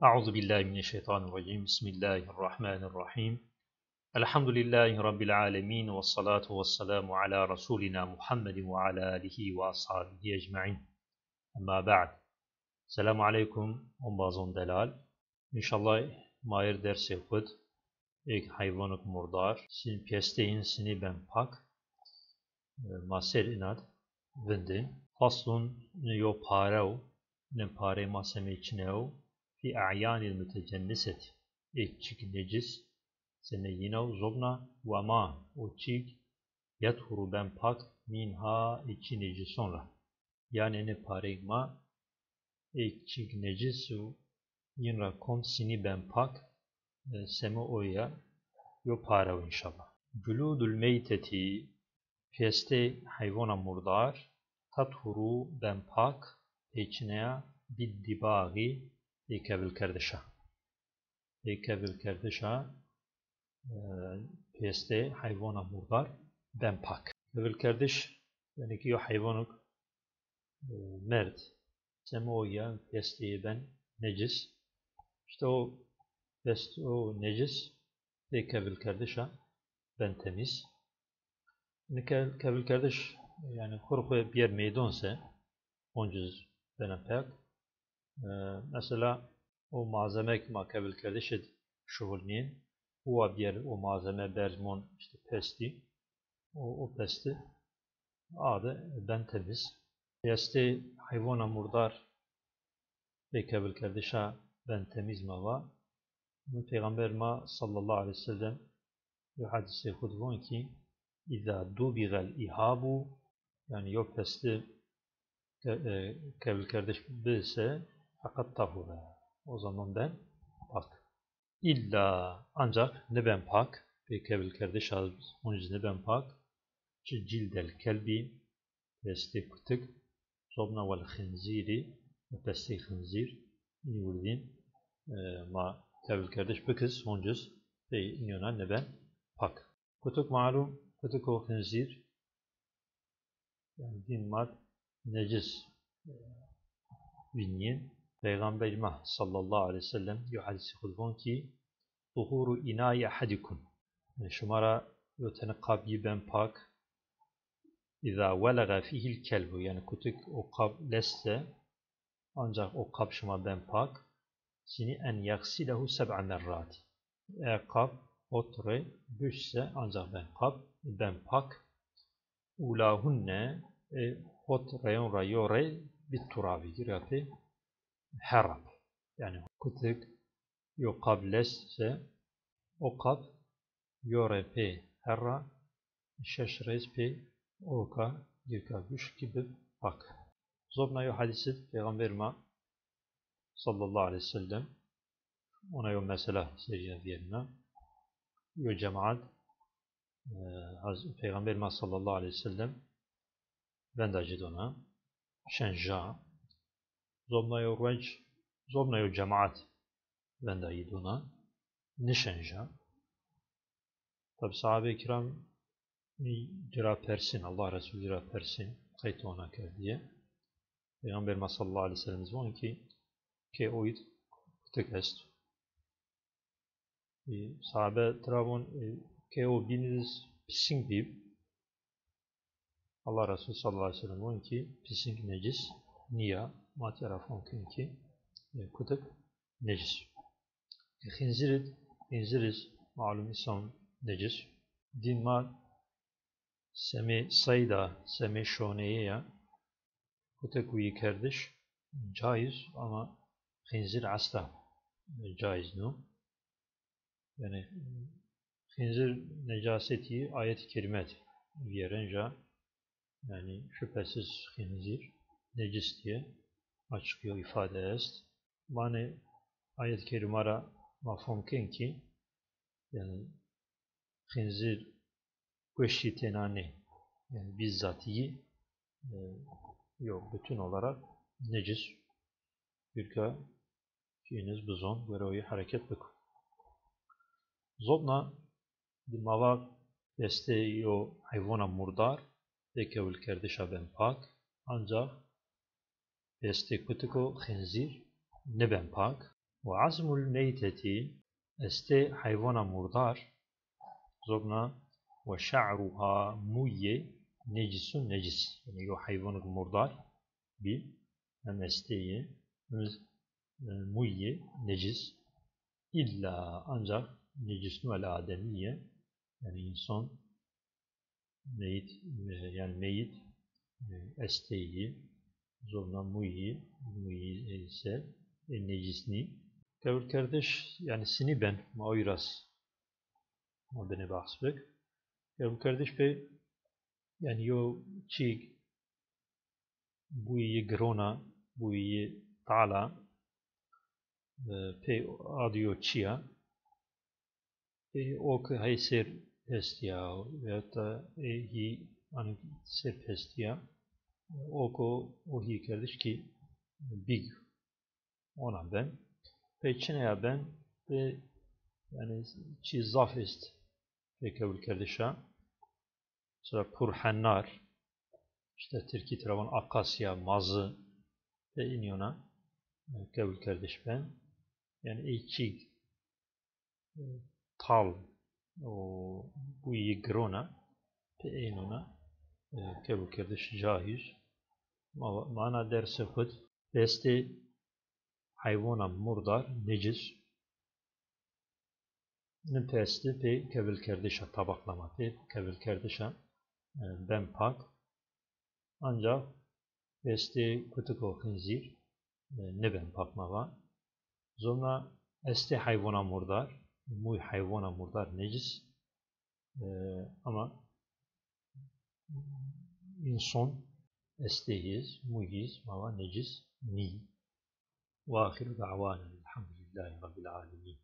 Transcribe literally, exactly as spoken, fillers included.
أعوذ بالله من الشيطان الرجيم. بسم الله الرحمن الرحيم. الحمد لله رب العالمين، والصلاة والسلام على رسولنا محمد وعلى آله وأصحابه أجمعين. أما بعد. السلام عليكم، ombazon delal. Înşallah ma yê dersê xwu d êk heywanêk murdar, sin pesteyîn sinî ben pak, e, ma ser îna d vindên. Faslun, inê yo pare o, inê pareyê ma semê çine yo, fî e'yanîl mutecennisetî, ê çîk necis semê yîna o, zobna, wema, o çîk, yethuru ben pak, mînha, ê çî necison ra. Yanî enê pareyê ma ê çîk necis û yin ra kom sinî ben pak, e, semê o ya yo pare o înşallah. Culûdul meytetî, pestê heywana murdar, tethuru ben pak, pê çine ya, bid dibağî, pê kevilkerdişa. Pê kevilkerdişa, e, pestê heywana murdar ben pak. Kevilkerdiş, yanî ki yo heywanêk, e, merd, semê o ya pestê ben necis. Îşte o pest, o necis pê kevilkerdişa ben temîz. Nike kevilkerdiş, yanî xwu rê xwu bîyer meydon se, oncî z bena pak. E, mesela, o malzeme ki ma kevilkerdiş id şuxulnîyên, uwa bîyer o malzeme berz mon îşte pestî, o, o pestî a de ben temîz. Pestê heywana murdar pê kevilkerdişa ben temîz ma va. Peyxamber ma sallallahu aleyhi ve sellem yo hedîsê xwu d von ki, "Îza dubîxel îhabu", yanî yo pestî ke-, e, kevilkerdiş bi se, feqet tahura. O zaman ben pak. Îlla, ancax niben pak, pê kevilkerdişa oncî niben pak, çi cîldel kelbî, pestê kutik, zobna wel xinzîrî, pestê xinzîr, înî wirdîn, e, ma kevilkerdiş bikis, oncî z pê înî yona niben pak. Kutik malum, kutik û xinzîr, yanî dîn ma d necis, e, vînîyên. Peyxamberî ma sallallahu aleyhi ve sellem yo hedîsê xwu d von ki, "Tuhuru inai ahadikum." Yanî şima ra yo tenê qab yî ben pak, "Îza welexe fîhil kelbu", yanî kutik o qab lest se, ancax o qab şima ben pak, sinî, "en yexsilehu seb'a merrat." E qab hot rê bişt se, ancax ben qab, ben pak. "Ulahunne", e, hot reyon ra yo rê, bit turabi, gîrya pê herra b. Yanî kutik yo qab lest se, o qab yo rê pê herra, şeş rê z pê oka, gîrka bişt ki bi pak. Zobna yo hedîsî d Peyxamberî ma sallallahu aleyhi ve sellem, ona yo mesela serî ya vîyerîna. Yo cemaat, e, Haz-, Peyxamberî ma sallallahu aleyhi ve sellem venda ci dona, şen ja. Zobna yo ruenc, zobna yo cemaat venda yi dona, nişen ja. Tabi sahabê kiram ci ra persên, Allah Resulî ci ra persên, qey to ona kerdîye? Peyxamberî ma sallallahu aleyhi ve sellem z von ki, kê o yi d kutik est. E, sahabe tira von, e, kê o bîn iz pisîng bîb. Allah Resulî sallallahu aleyhi ve sellem von ki, pisîng necis nîya, ma tira von kin ki, e, kutik necis. Xînzîr id, xînzîr iz malum îson necis. Dîn ma semê seyd a, semê şoneyê ya, kutik wî kerdiş caiz, ama xînzîr esla caiz no. Yanî xînzîr necasetî ayet-i kerîme d vîyeren ca. Yanî şüphesiz xînzîr necis diye açık yo ifade est. Manê ayet-i kerîme ra ma fom ken ki, yanî xînzîr goştî têna nê. Yanî bizzat yi, e, yo bütün olarak necis. Birka ki iniz bizon, gore o yi hereket biko. Zobna di ma va pestê yo heyvona murdar, pê kewilkerdişa ben pak, ancax pestê kutiko xinzîr niben pak. Ve azmul meyteti, estê heywana murdar, zobna, ve şe'ruha, muyê, necisun, necis. Yanî yo heywanik murdar bî, hem estê yê, hem, e, muyê necis. İlla, ancak, necisnu el ademiyye, yanî insan, meyit, e, yanî meyit, e, estê yî, zobna muyî, muyî ise, e, necis nî. Qebulkerdiş, yanî sinî ben, ma o ras ma binê behs bik. Qebulkerdiş pê, yanî yo çî buyî giron a, buyî tal a, e, pê adî yo çî ya. Ê o ke hey sêr pestîya, veyahut da ê hî, hanî, sêr pestîya, o ke o hî kerdiş kî bîg ona ben. Pê çinê ya ben, pê, yanî, çî zaf est pê qebulkerdişa. Mesela purhennar, îşte tirkî tira von akasya, mazı, pê inî ona, e, qebulkerdiş ben. Yanî ê çî, e, tal û buyî giron a, pê ênona, e, qebulkerdiş caiz. Ma, mana dersê xwu d, estê heywana murdar, necis, nin pê estê pê qebulkerdişa, tabaklama, pê qebulkerdişa, e, ben pak. Ancak estê kutik û xinzîr, e, nêben pak, ma va. Zona estê heywana murdar, mûy heywana murdar necis, e, ama înson estê hîz, mûy hîz, ma va, necis nî. Ve axiru da'wana elhamdulîllahî rabbil alemîn.